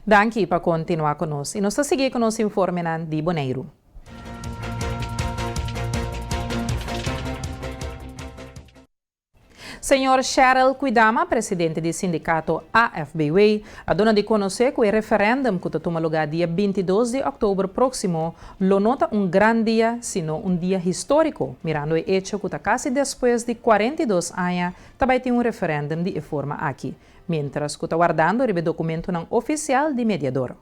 Danki pa kontinuá ku nos i nos ta sigui ku nos informenan di Boneiru. Señor Sherel Kwidama, presidente di sindikato AFBW, a duna di konosé ku e referèndum ku ta tuma lugá dia 22 di òktober próksimo lo no ta un gran dia, sino un dia históriko, mirando e echo ku ta kasi despues di 42 aña ta bai tin un referèndum di e forma aki, miéntras ku ta wardando riba e dokumentonan ofisial di mediador.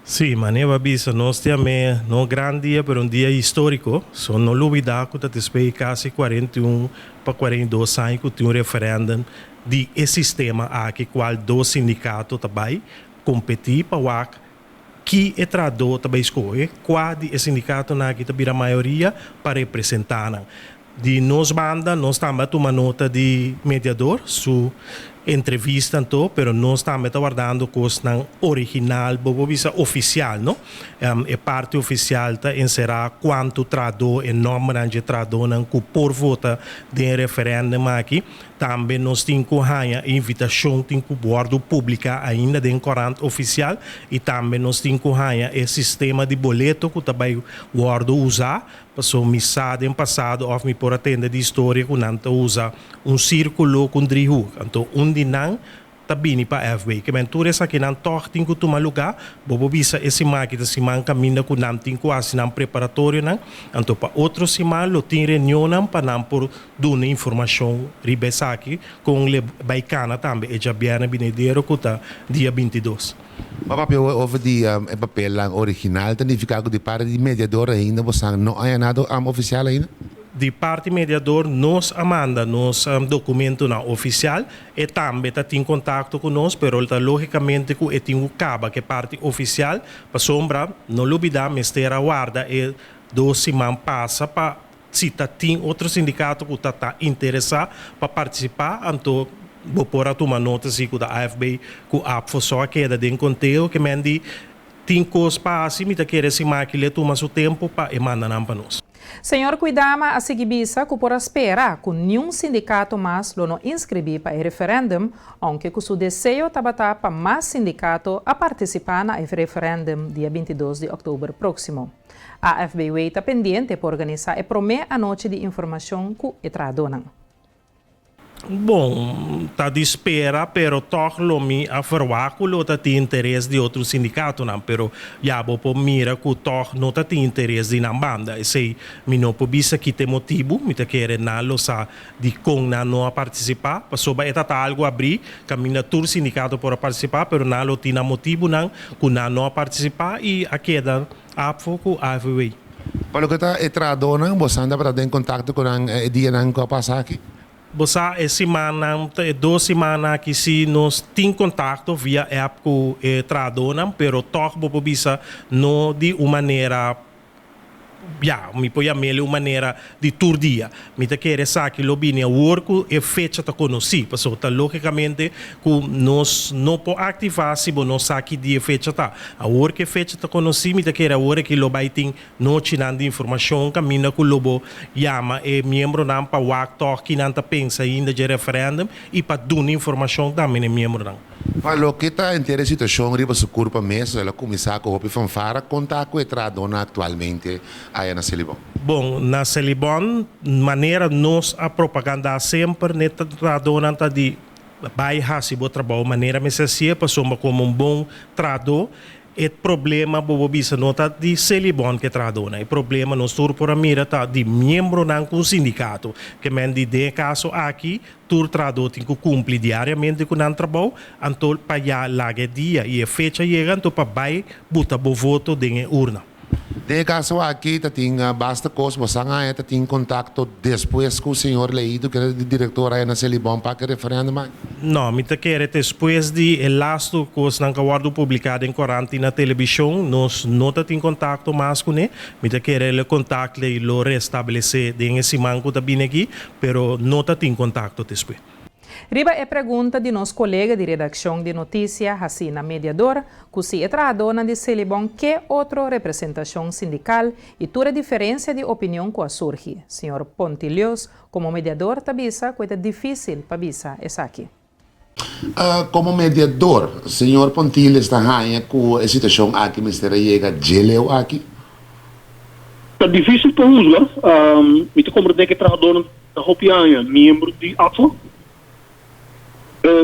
Sí, manera bo a bisa, nos ta yam'é no gran dia, pero un dia históriko. So no lubidá ku ta despues di kasi 41 pa 42 aña ku tin un referèndum di e sistema aki kual dos sindikato ta bai kompetí pa wak ki e trahadó ta bai skohe, kua di e sindikatonan aki ta bira mayoria pa representá nan. Di nos banda nos tambe a tuma nota di mediador su entrevista anto, pero nos tambe ta wardando cosnan original, bo por bisa oficial, no? E parti oficial ta encera cuanto trahador, e nombernan dje trahadornan cu por vota den e referendum aki. Tambe nos tin cu haña e invitacion tin cu wordo publica ainda den corant oficial y tambe nos tin cu haña e sistema di boleto cu ta bay wordo usa. Paso mi sa den pasado of mi por a tende di historia cu nan ta usa un circulo cu un driehoek. Anto un di nan ta bini pa FB. Ke men tur esakinan tog tin cu tuma luga. Bo por bisa e siman aki ta siman caminda cu nan tin cu haci nan preparatorionan. Anto pa otro siman lo tin reunionnan pa nan por duna informacion riba esaki con le bay cana tambe e djabierne binidero cu ta dia 22. Bo a papia over di e papelnan original, ta nifiká ku di parti di mediador ainda bosan no a haña nada ofisial ainda? Di parti mediador nos a manda nos dokumentonan ofisial, e tambe ta tin kontakto ku nos, pero ta lógikamente ku e tin ku kaba ku e parti ofisial, pasobra no lubidá mester a warda e dos siman pasa pa Si ta tin otro sindikato ku ta ta interesá pa partisipá, anto bo por a tuma nota si ku ta AFB ku APFO so a keda den konteo ke men di tin kos pa hasi, mi ta kere si maki le tuma su tempu pa e manda nan pa nos. Señor Kwidama a sigui bisa ku por a spera ku niun sindikato mas lo no inskribí pa e referèndum, ounke ku su deseo tabata pa mas sindikato a partisipá na e referèndum dia 22 di òktober próksimo. AFBW ta pendiente pa organisá e promé anochi di informashon ku e trahadónan. Bon, ta di spera, pero tòg lo mi a ferwagt ku lo ta tin interes di otro sindikatonan, pero ya bo por mira ku tòg no ta tin interes di nan banda. Esei mi no por bisa ki ta e motibu, mi ta kere nan lo sa dikon nan no a partisipá, pasobra e ta ta algu abrí kaminda tur sindikato por a partisipá, pero nan lo tin nan motibunan ku nan no a partisipá i a keda APFO ku AFW. Pa loke ta e trahadónan, bo sa tabata den kontakto ku nan e dianan ku a pasa aki? Bo sa e simannan, e dos simannan aki si nos tin kontakto via app ku e trahadónan, pero tòg bo por bisa no di un manera Ya, mi por yam'el un manera di tur dia. Mi ta kere esaki lo bini awor ku e fecha ta konosí, pasobra ta lógikamente ku nos no por aktivá si bo no sa ki dia e fecha ta. Awor ku e fecha ta konosí, mi ta kere awor aki lo bai tin nochinan di informashon kaminda ku lo bo yama e miembronan pa wak tòg ki nan ta pensa ainda dje referèndum i pa duna informashon tambe na e miembronan. Pa loke ta henter e situashon riba su kurpa mes, el a kuminsá ku hopi fanfara konta ku e trahadónan aktualmente aya na Selibon. Bon, na Selibon, manera nos a propagandá semper n'e trahadónan ta di bai hasi bo trabou manera mester hasié pasobra komo un bon trahadó E problema bo bo bisa no ta di Selibon ke trahadónan, e problema nos tur por a mira ta di miembronan ku un sindikato. Ke men di den e kaso aki tur trahadó tin ku kumpli diariamente ku nan trabou, anto pa ya laga e dia i e fecha yega anto pa bai buta bo voto den e urna. Den e kaso aki ta tin basta kos, bo san haña ta tin kontakto despues ku señor Leito keda di direktor aya na Selibon pa ke referèndum aki? No, mi ta kere despues di e lastu kosnan ku a wòrdu publiká den korant i na telebishon, nos no ta tin kontakto mas kuné. Mi ta kere el kontakto ei lo restablesé den e siman ku ta bini aki, pero no ta tin kontakto despues. Riba e pregunta di nos kolega di redakshon di notisia hasí na Mediador ku si e trahadónan di Selibon ke otro representashon sindikal i tur e diferensia di opinion ku a surgi, señor Pontilius komo mediador ta bisa ku e ta difísil pa bisa esaki. Komo mediador, señor Pontiles ta haña ku e situashon aki mester a yega dje leu aki? Ta difísil pa husga. Mi ta komprendé ku e trahadónan ta hopi aña miembro di AFO.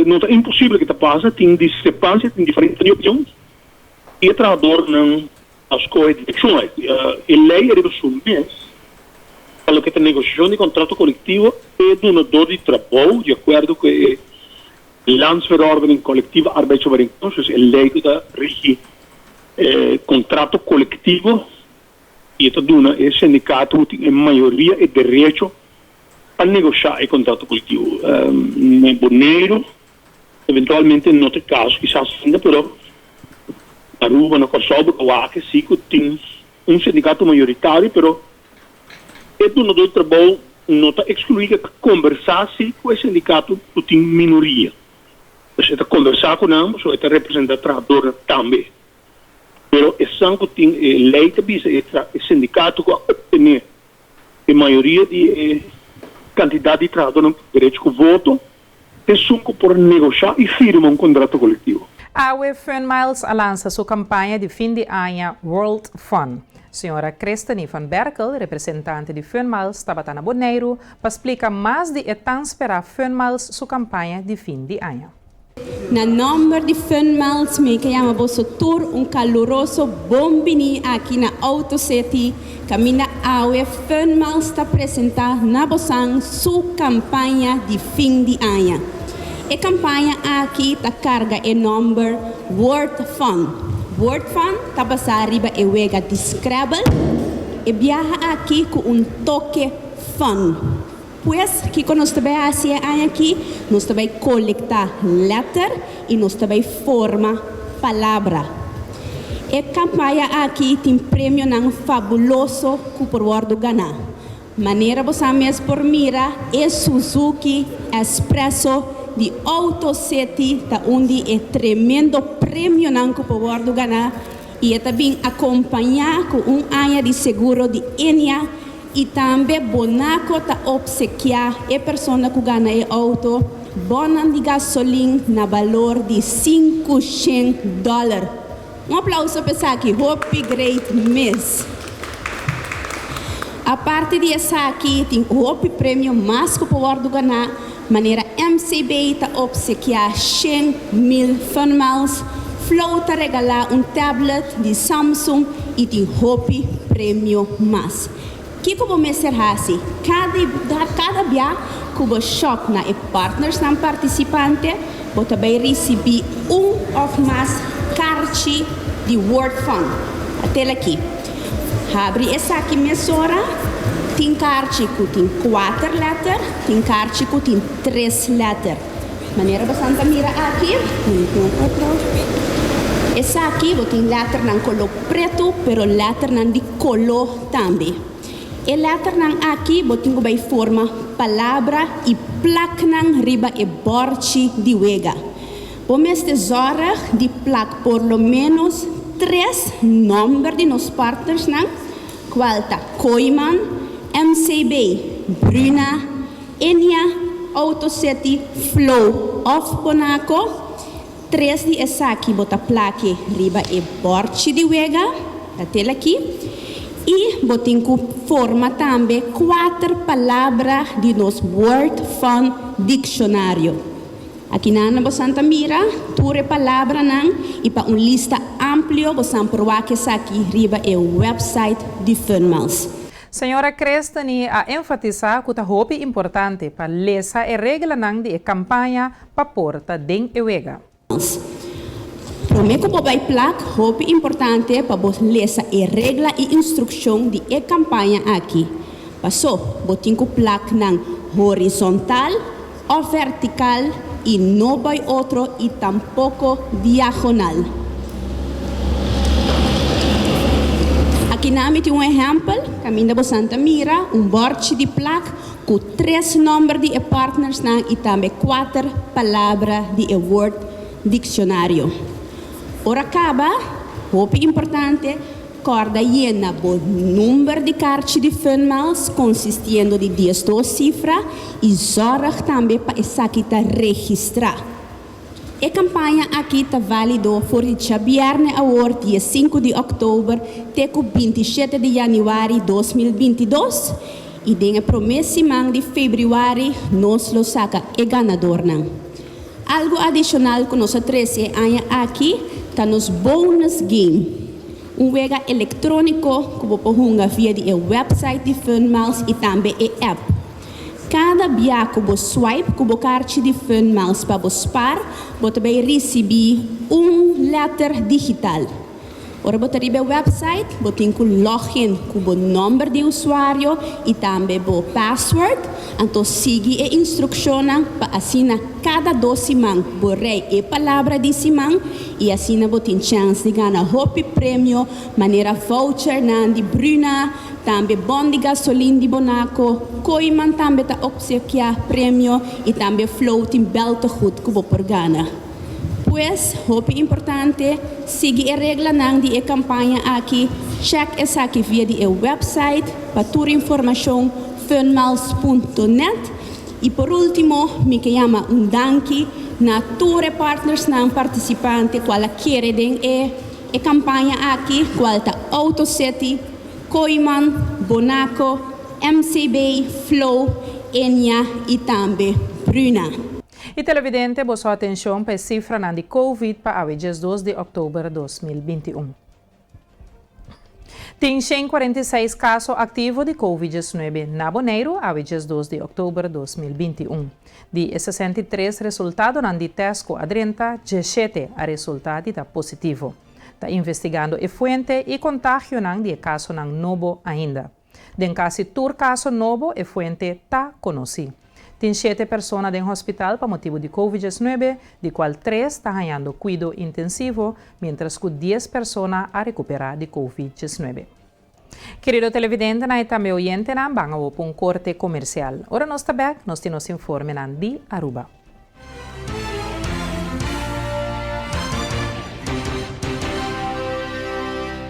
No ta imposibel ku ta pasa, tin diskrepansia, tin diferente di opinion i e trahadornan a skohe direkshon aki. E lei ariba su mes pa loke ta negosiashon di kontrato kolektivo, e dunador di trabou, di akuerdo ku e Landsverordening Collectieve Arbeidsovereenkomst, dus e lei ku ta rigi e kontrato kolektivo, i e ta duna e sindikato ku tin e mayoria e derecho pa negoshá e kontrato kolektivo. Na Boneiru eventualmente no ta e kaso kisas ainda, pero Aruba, na Kòrsou bo ta wak si ku tin un sindikato mayoritario, pero e dunadó di trabou no ta ekskluí ku e ta kombersá si ku e sindikato ku tin minoria. Pues e ta kombersá ku nan pasobra e ta representá trahadornan tambe. Pero esan ku tin e lei ta bisa e sindikato ku a optené e mayoria di e kantidat di trahadónan ku derecho ku voto, esun ku por negoshá i firma un kontrato kolektivo. Awe Fun Miles a lansa su kampaña di fin di aña World Fun. Señora Christeny van Berkel, representante di Fun Miles tabata na Boneiru pa splika mas di e tan sperá Fun Miles su kampaña di fin di aña. Na nòmber di Fun Miles mi ke yama boso tur un kaluroso bon bini aki na Auto City kaminda awe Fun Miles ta presentá na bosan su kampaña di fin di aña. E kampaña aki ta karga e nòmber Word Fun. Word Fun ta basá riba e wega di Scrabble, e biaha aki ku un toke fun. Pues, kiko nos ta bai hasi e aña aki? Nos ta bai kolektá lèter i nos ta bai forma palabra. E kampaña aki tin premionan fabuloso ku por wòrdu ganá. Manera bo sa mes por mira, e Suzuki S-Presso di Auto City ta un di e tremendo premionan ku por wòrdu ganá i e ta bin akompañá ku un aña di seguro di Enia I tambe Bonaco ta opsekiá e persona ku gana e outo bònnan di gasolin na balor di 500 dòler. Un aplauso pa esaki, hopi great mes! Aparte di esaki tin hopi premio mas ku por wòrdu ganá, manera MCB ta opsekiá 100,000 Fun Miles, Flow ta regalá un tablet di Samsung i tin hopi premio mas. Kiko bo mester hasi? Kada kada bia ku bo shop na e partnersnan partisipante, bo ta bai risibí un òf mas karchi di Word Fund. Atel aki. Habri esaki mesora. Tin karchi ku tin kuater lèter, tin karchi ku tin tres lèter. Manera bosan ta mira aki, esaki bo tin letternan kolo pretu pero letternan di kolo tambe. E letternan aki bo tin ku bai forma palabra i plak nan riba e bòrchi di wega. Bo mester zòrg di plak por lo ménos tres nòmber di nos partnersnan, kual ta Kooiman, MCB, Bruna, Enia, Auto City, Flow of Bonaco. Tres di esaki bo ta plake riba e bòrchi di wega, ta tel aki, i bo tin ku forma tambe kuater palabra di nos Word Fun Dikshonario. Akinan bosan ta mira tur e palabranan i pa un lista amplio bosan por wak esaki riba e wèpsait di Funmiles. Señora Crestany a enfatisá ku ta hopi importante pa lesa e reglanan di e kampaña pa por ta den e wega. Promé ku bo bai plak, hopi importante pa bo lesa e regla i instrukshon di e kampaña aki. Pasó, bo tin ku plak nan horizontal òf vertikal i no bai otro i tampoko diagonal. Akinan mi tin un ehèmpel kaminda bosan ta mira un bòrchi di plak ku tres nòmber di e partnersnan i tambe kuater palabra di e Word Dictionario. Ora kaba, hopi importante, Kòrda yena bo number di karchi di Funmiles konsistiendo di 12 sifra i zòrg tambe pa esaki ta registrá. E kampaña aki ta válido for di djabièrnè awor dia 5 di òktober te ku 27 di yanüari 2022 i den e promé siman di febrüari nos lo saka e ganadornan. Algu adishonal ku nos a trese e aña aki ta nos bonus game. Un wega elektróniko ku bo por hunga via di e website di Fun Miles i tambe e app. Kada bia ku bo swipe ku bo karchi di Fun Miles pa bo spar, bo ta bai risibí un lèter digital. Ora bo ta riba e website, bo tin ku login ku bo nòmber di usuario i tambe bo password, anto sigui e instrukshonnan pa asina kada 2 siman bo rei e palabra di siman i asina bo tin chèns di gana hopi premio manera vouchernan di Bruna, tambe bon di gasolin di Bonaco, Kooyman tambe ta opsekiá premio i tambe Flow tin beltegoed ku bo por gana. Pues, hopi importante, sigui e reglanan di e kampaña aki, check esaki via di e website pa tur informashon funmiles.net. I por último, mi ke yama un danki na tur e partnersnan partisipante kual a kere den e kampaña aki, kual ta Auto City, Kooyman, Bonaco, MCB, Flow, Enya i tambe Bruna. I televidente, boso atenshon pa e sifranan di COVID pa awe 2 di òktober 2021. Tin 146 kaso aktivo di COVID-19 na Boneiru awe 2 di òktober 2021. Di 63 resultadonan di tèst ku a drenta, 17 a resultá di ta positivo. Ta investigando e fuente i kontagionan di e kasonan nobo ainda. Den kasi tur kaso nobo, e fuente ta konosí. Tin 7 persona den hospital pa motibu di COVID-19, di kual 3 ta hañando kuido intensivo, mientras ku 10 persona a rekuperá di COVID-19. Kerido televidentenan i tambe oyentenan, ban pa un korte komersial. Ora nos ta bèk, nos tin informenan di Aruba.